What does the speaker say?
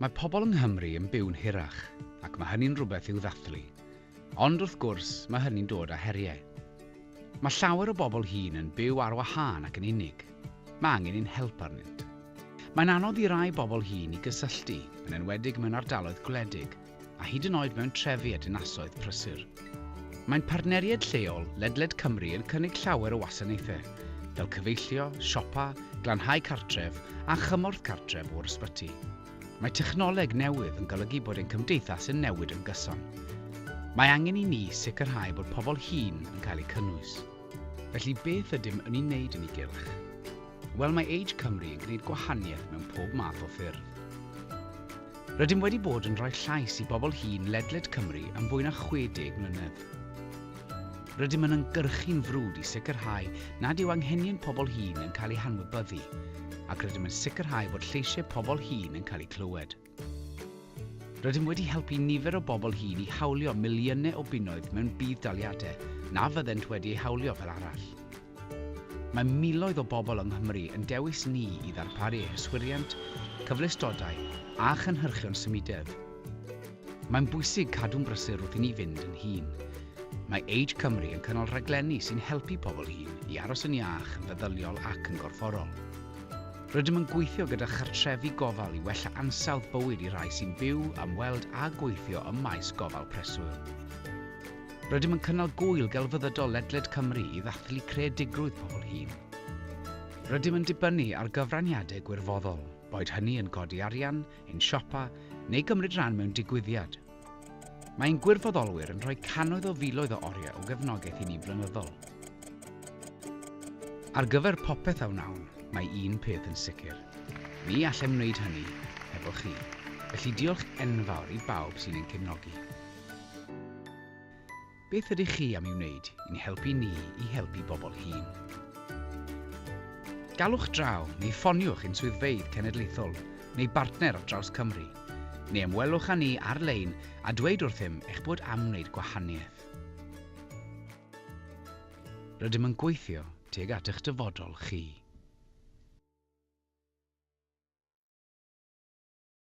Mae pobl yng Nghymru yn byw'n hirach, ac mae hynny'n rhywbeth i'w ddathlu. Ond wrth gwrs, mae hynny'n dod â heriau. Mae llawer o bobl hŷn yn byw ar wahân ac yn unig. Mae angen ein help arnynt. Mae'n anodd i rai bobl hŷn i gysylltu, yn enwedig mewn ardaloedd gwledig, a hyd yn oed mewn trefi a dinasoedd prysur. Mae'n partneriaid lleol ledled Cymru yn cynnig llawer o wasanaethau, fel cyfeillio, siopa, glanhau cartref a chymorth cartref o'r ysbyty. Mae technoleg newydd yn golygu bod ein cymdeithas yn newid yn gyson. Mae angen i ni sicrhau bod pobl hŷn yn cael eu cynnwys. Felly beth ydym yn ei wneud yn ei gylch? Wel, mae Age Cymru yn gwneud gwahaniaeth mewn pob math o ffyrdd. Rydym wedi bod yn rhoi llais i bobl hŷn ledled Cymru am fwy na 60 mlynedd. Rydym yn ymgyrchu'n frwd i sicrhau nad yw anghenion pobl hŷn yn cael eu hanwybyddu, ac rydym yn sicrhau bod lleisiau pobl hŷn yn cael eu clywed. Rydym wedi helpu nifer o bobl hŷn i hawlio miliynau o bunnoedd mewn budd-daliadau na fyddent wedi eu hawlio fel arall. Mae miloedd o bobl yng Nghymru yn dewis ni i ddarparu eu hyswiriant, cyfleustodau a chynhyrchion symudedd. Mae'n bwysig cadw'n brysur wrth i ni fynd yn hŷn. Mae Age Cymru yn cynnal rhaglenni sy'n helpu pobl hŷn i aros yn iach yn feddyliol ac yn gorfforol. Rydym yn gweithio gyda chartrefi gofal i wella ansawdd bywyd i rai sy'n byw, ymweld a gweithio ym maes gofal preswyl. Rydym yn cynnal gŵyl gelfyddydol ledled Cymru i ddathlu creadigrwydd pobl hŷn. Rydym yn dibynnu ar gyfraniadau gwirfoddol, boed hynny yn codi arian, ein siopa, neu gymryd rhan mewn digwyddiad. Mae ein gwirfoddolwyr yn rhoi cannoedd o filoedd o oriau o gefnogaeth i ni'n flynyddol. Ar gyfer popeth a wnawn, mae un peth yn sicr. Ni allem wneud hynny hefo chi. Felly diolch enfawr i bawb sy'n ein cefnogi. Beth ydych chi am ei wneud i'n helpu ni i helpu bobl hŷn? Galwch draw neu ffoniwch ein swyddfeydd cenedlaethol neu bartner ar draws Cymru, neu ymwelwch â ni ar-lein a dweud wrthym eich bod am wneud gwahaniaeth. Rydym yn gweithio tuag at eich dyfodol chi.